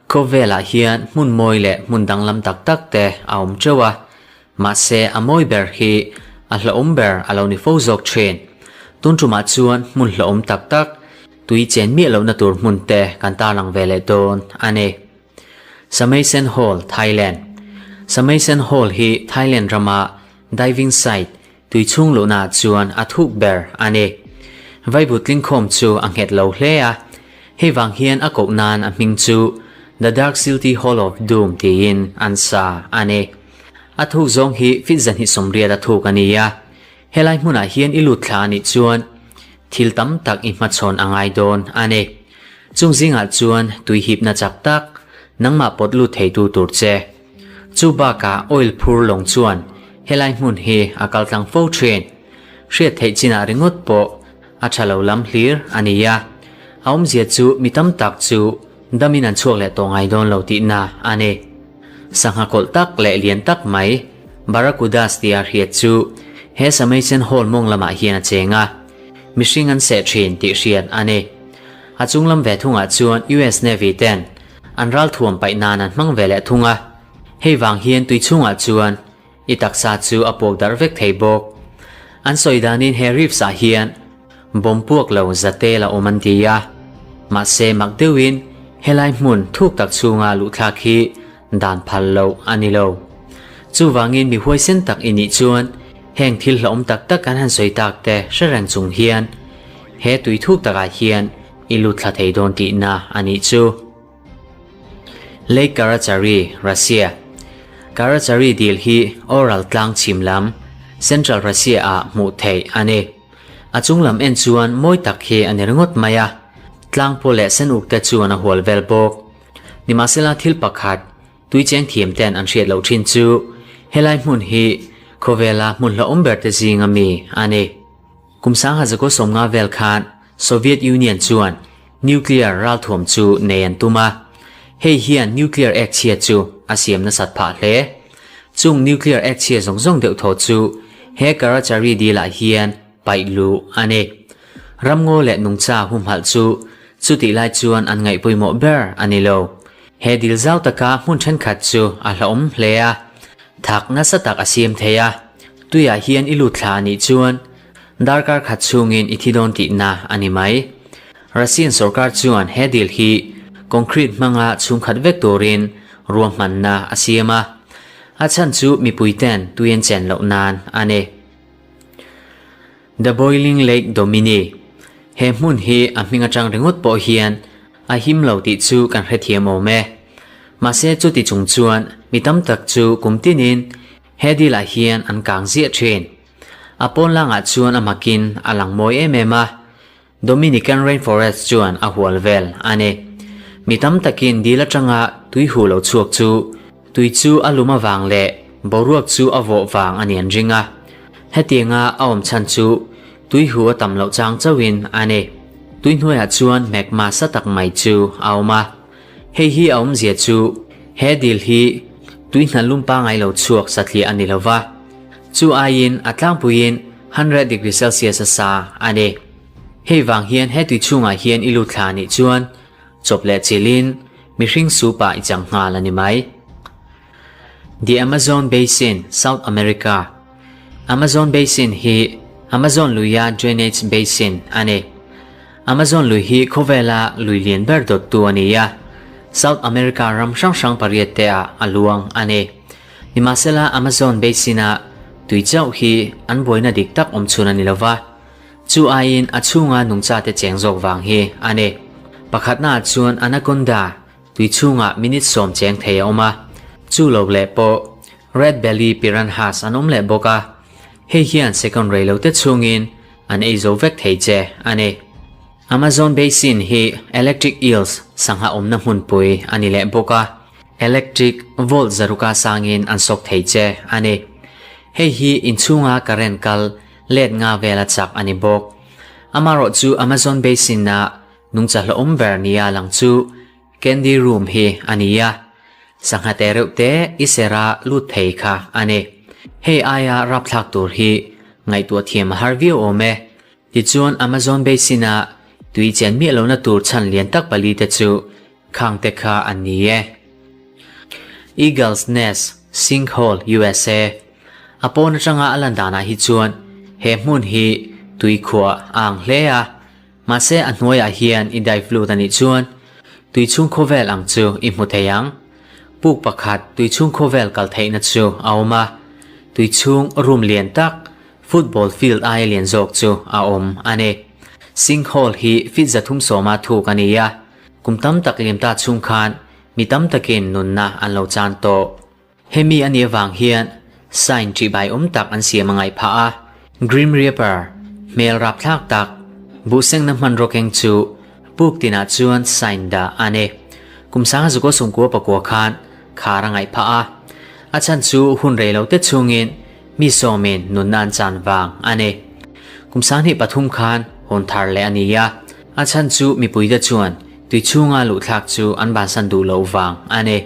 Khawvelah hian hmun mawi leh hmun danglam tak tak te a awm teuh a, mahse a mawi ber hi a hlauhawm ber a lo ni fo zawk thin. Tun tumah chuan hmun hlauhawm tak tak, tui chen miah lohna tur hmun te kan tarlang ve leh dawn a ni. Samaisen Hall, Thailand Samaisen Hall hi Thailand rama diving site Tui chhung luhnaah chuan a thuk ber a ni. Vaivut tlingkhawm chu a nghet lo hle a, hei vang hian a koh nan a hming chu The Dark Silty Hall of Doom tiin an sa a ni. A thuk zawng hi fit 280 a thuk a ni a, helai hmunah hian i lut thla a nih chuan thil tam tak i hmachhawn a ngai dawn a ni. Chung zingah chuan tui hipna chak tak, nangmah pawt lut theitu tur che. Chu bakah oil phur lawng chuan helai hmun hi a kal tlang fo thin. Hriat theih chinah ringawt pawh a tha lo lam hlir a ni a. A awmzia chu mi tam tak chu damin an chhuak leh tawh ngai dawn lo tihna a ni. Sangha kawlh tak leh lian tak mai Barracudas tia hriat chu he Sameichen Hall mawng lamah hian a cheng a, mihring an seh thin tih hriat a ni. A chung lam ve thungah chuan US Navy ten An ralthuam paih nan an hmang ve leh thung a, hei vang hian tui chhungah chuan i taksa chu a puak darh vek thei bawk. An sawi danin he reefs ah hian bomb puak lo za tel a awm an ti a, mahse mak deuhin helai hmun thuk tak chhunga luhthlak hi dan phal loh a ni lo. Chuvangin mi huaisen tak i nih chuan heng thil hlauhawm tak tak kan han sawi tak te hre reng chung hian he tui thuk takah hian I lut thla thei dawn tihna a nih chu. Lake Karachary, Russia Karachary dil hi Oral tlang chhim lam, Central Russia ah hmuh theih a ni. A chung lam en chuan mawi tak hi a ni ringawt mai a, tlang paw leh sen uk te chuan a hual vel bawk. Nimahsela thil pakhat, tui cheng thiam ten an hriat loh thin chu helai hmun hi khawvela hmun hlauhawm ber te zinga mi a ni. Kum sangha zakaw 50 vel khan Soviet Union chuan nuclear ralthuam chu nei an tum a, hei hian nuclear ek chhia chu a siam nasat phah hle. Chung nuclear ek chhia zawng zawng deuh thaw chu he Karachary dil ah hian paih luh a ni. Ramngaw leh nungcha humhalh chu chutih lai chuan an ngaih pawimawh ber a ni lo. He dil zau taka hmun thenkhat chu a hlauhawm hle a, thak nasa tak a siam thei a, tuiah hian i lut thla a nih chuan Darkar khat chhungin i thi dawn tihna a ni mai. Russian sorkar chuan he dil hi concrete hmanga chhungkhat vek turin ruahmanna a siam a, a chhan chu mipuiten tui an chen loh nan a ni. The Boiling Lake Domini He hmun hi a hming atang ringawt pawh hian a him lo tih chu kan hrethiam awm e. Mahse chuti chung chuan mi tam tak chu kum tinin he dilah hian an kang ziah thin. A pawn langah chuan a makin a lang mawi em em a, Dominican Rainforest chuan a hual vel a ni. Mi tam takin dil atanga tui huh lo chhuak chu tui chu a lum avang leh boruak chu a vawh vang a ni an ring a. Hetianga a awm chhan chu tui huh a tam loh chang chauhin a ni. Tui hnuaiah chuan magma sa tak mai chu a awm a. Hei hi a awmzia chu he dil hi tui hna lum pangai lo chhuak satliah a ni lo va, chu aiin a tlangpuiin hundred degree Celsius a sa a ni. Hei vang hian he tui chhungah hian i lut thla a nih chuan chawp leh chilhin mihring soup ah i chang nghal a ni mai. The Amazon Basin, South America Amazon Basin hi Amazon luia drainage basin a ni. Amazon lui hi khawvela lui lian ber dawttu a ni a, South America ram hrang hrang pariat te ah a luang a ni. Nimahsela Amazon Basin-a tui chauh hi an buaina dik tak awm chhun a ni lova, chu aiin a chhunga nungchate cheng zawk vang hi a ni. Pakhatna ah chuan Anaconda tui chhungah minute 10 cheng thei a awm a, chu lo leh pawh Red Belly Piranhas an awm leh bawk a, hei hian second rei lo te chhungin an ei zo vek thei che a ni. Amazon Basin hi electric eels sangha awmna hmunpui a ni leh bawk a, electric volt zaruka sangin an sawk thei che a ni. Hei hi inchhunga current kal let nga vela chak a ni bawk. Amarawh chu Amazon Basin-a nungcha hlauhawm ber nia lang chu Candy room hi a ni a, sangha te reuh te i sera lut thei kha a ni. Hei aia rapthlak tur hi ngaihtuah thiam a har viau awm e. Tichuan Amazon Basin-a Tui chen miah lohna tur chhan lian tak palite chu khangte kha an ni e. Eagle's Nest Sinkhole, USA, A pawn atanga a lan danah hi chuan he hmun hi tui khuah a ang hle a, mahse a hnuaiah hian i dive lut a nih chuan tui chhung khawvel ang chu i hmu thei ang. Puk pakhat tui chhung khawvel kal theihna chu a awm a, tui chhung room lian tak football field aia lian zawk chu a awm a ni. Sinkhole hi feet 370 thuk a ni a, kum tam tak liam ta chhung khan mi tam takin nunna an lo chan tawh. Hemi a nih avang hian sign ṭihbai awm tak an siam a ngaih phah a, Grim Reaper, hmel rapthlak tak, buhsengna hmanraw keng chu puk tinah chuan sign dah a ni. Kum sanga zukaw sumkua pakua khan khar a ngaih phah a, a chhan chu hun rei lo te chhungin mi sawmin nunna an chan vang a ni. Kum 23 khan hawn thar leh a ni a, a chhan chu mipuite chuan tui chhunga luhthlak chu an bansan duh loh vang a ni.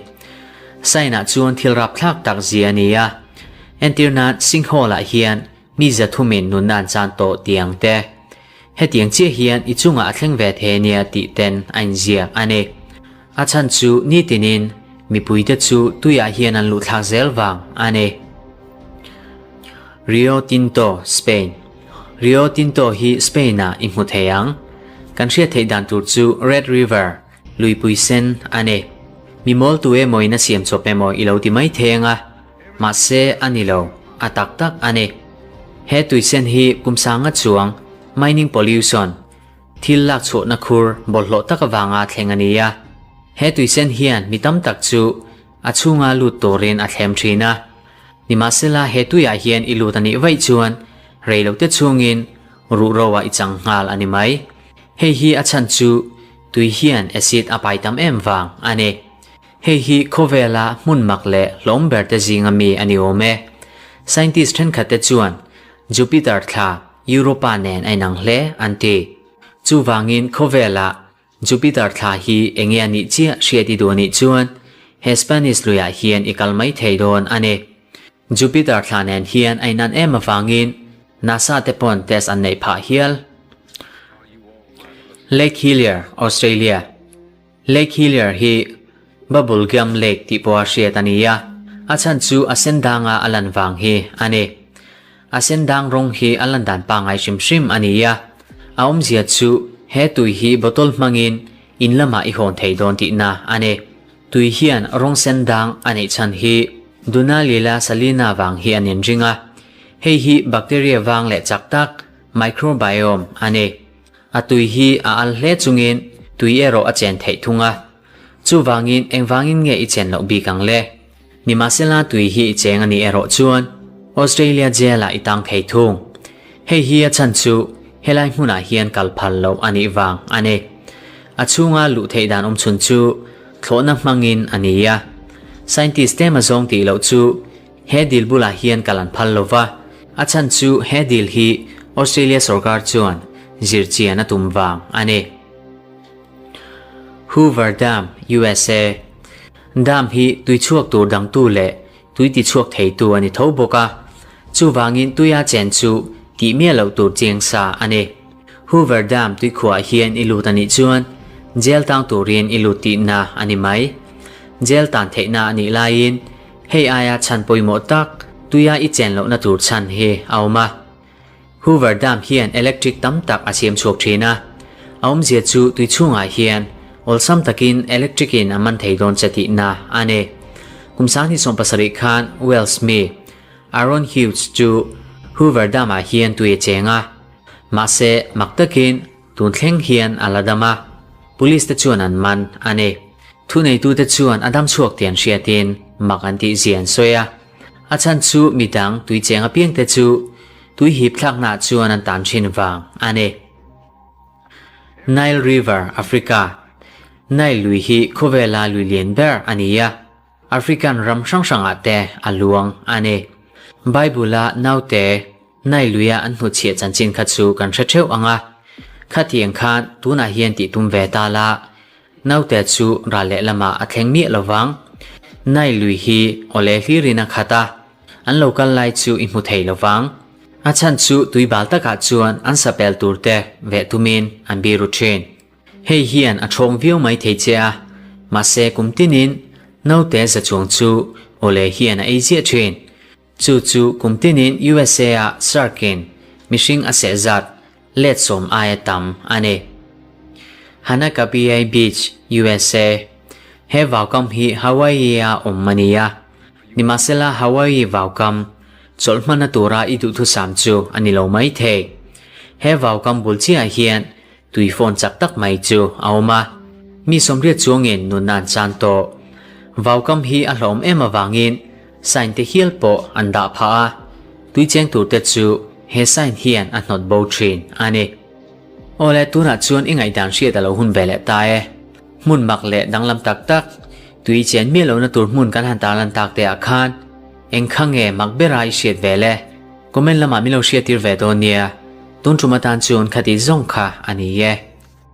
Sign-ah chuan thil rapthlak tak zia a ni a, entir nan sinkhole-ah hian mi zathumin nunna an chan tawh tih ang te. Hetiang chiah hian i chungah a thleng ve thei ania tih ten a inziak a ni. A chhan chu nitinin mipuite chu tuiah hian an luhthlak zel vang a ni. Rio Tinto, Spain Rio Tinto hi Spain-ah i hmu thei ang. Kan hriat theih dan tur chu Red River, Luipui sen a ni. Mi mawl tu emaw in a siam chawp emaw i lo ti mai thei ang a, mahse a ni lo, a tak tak a ni. He tui sen hi kum sanga chuang mining pollution, thil lak chhuahna khur bawlhhlawh tak avanga thleng a ni a. He tui sen hian mi tam tak chu a chhunga lut turin a thlem thin a. Nimahsela he tuiah hian i lut a nih vaih chuan reilote chhungin ruhro ah i chang nghal a ni mai. Hei hi a chhan chu tui hian acid a pai tam em vang a ni. Hei hi khawvela hmun mak leh hlawm ber te zinga mi a ni awm e. Scientist thenkhat te chuan Jupiter thla Europa nen a inang hle an ti. Chuvangin khawvela Jupiter thla hi enge a nih chiah hriat i duh anih chuan he Spanish luiah hian i kal mai thei dawn a ni. Jupiter thla nen hian a inan em avangin NASA te pawn test an neih phah hial. Lake Hillier, Australia Lake Hillier hi Bubble Gum Lake tih pawha hriat a ni a, a chhan chu a sen danga a lan vang hi a ni. A sen dang rawng hi a lan dan pangngai hrim hrim a ni a, a awmzia chu he tui hi bottle hmangin in lamah i hawn thei dawn tihna a ni. Tui hian rawng sen dang a neih chhan hi Dunaliela salina vang hi an inring a, hei hi bacteria vang leh chak tak, microbiome, a ni. A tui hi a al hle chungin tui erawh a chen theih thung a. Chuvangin engvangin nge i chen loh bik ang le? Nimahsela tui hi i cheng a nih erawh chuan Australia jail-ah i tang thei thung. Hei hi a chhan chu helai hmunah hian kal phal loh a nih vang a ni. A chhunga luh theih dan awm chhun chu thlawhna hmangin a ni a. Scientist tlem a zawng tih loh chu he dil bulah hian kal an phal lo va, a chhan chu he dil hi Australia sorkar chuan zirchian a tum vang a ni. Hoover Dam, USA, Dam hi tui chhuak tur dangtu leh tui ti chhuak theitu a ni tho bawk a, chuvangin tuia chen chu tih miah loh tur chiang sa a ni. Hoover Dam tuikhuah hian i lut a nih chuan jail tang turin i lut tihna a ni mai. Jail tan theihna a nih laiin hei aia chhan pawimawh tak tuia i chen lohna tur chhan hi a awm a. Hoover Dam hian electric tam tak a siam chhuak thin a, a awmzia chu tui chhungah hian awlsam takin electric in a man thei dawn che tihna a ni. Kum 2017 khan Wales mi Aaron Hughes chu Hoover Dam-ah hian tui a cheng a, mahse mak takin tun thleng hian a la dam a, police te chuan an man a ni. Thuneitute chuan a dam chhuak tih an hriatin mak an tihzia an sawi a. A chhan chu midang tui cheng apiangte chu tui hip thlaknaah chuan an tan thin vang a ni. Nile River, Africa, Nile lui hi khawvela lui lian ber a ni a, African ram hrang hrangah te a luang a ni. Bible-a naute Nile luia an hnuchhiah chanchin kha chu kan hre theuh ang a, khatiang khan tunah hian tih tum ve ta la, Naute chu ral lehlamah a thleng miah lo vang. Nile lui hi awle hlirin a khat a, an lo kal lai chu i hmu thei lo vang. A chhan chu tui bal takah chuan an sapel tur te veh tumin an biru thin. Hei hian a ṭhawng viau mai thei che a, mahse kum tinin naute za chuang chu awle hian a ei ziah ṭhin. Chu chu kum tinin USA-ah shark-in mihring a seh zat let sawm aia tam a ni. Hanakapiai Beach, USA, He vaukam hi Hawaii-a awm a ni a, nimahsela Hawaii vaukam chawlh hmanna tura i duhthusam chu a ni lo mai thei. He vaukam bul chiahah hian tui fawn chak tak mai chu a awm a, mi sawmriat chuangin nunna an chan tawh. Vaukam hi a hlawm em avangin sign te hial pawh an dah phah a, tui cheng turte chu he sign hian a hnawt bo thin a ni. Awle, tunah chuan i ngaihdan hriat a lo hun ve leh ta e. Hmun mak leh danglam tak tak, tui chen miah lohna tur hmun kan han tarlan tak te ah khan eng kha nge mak bera i hriat ve le? Comment lamah min lo hriattir ve dawn nia. Tun tum atan chuan khati zawng kha a ni e.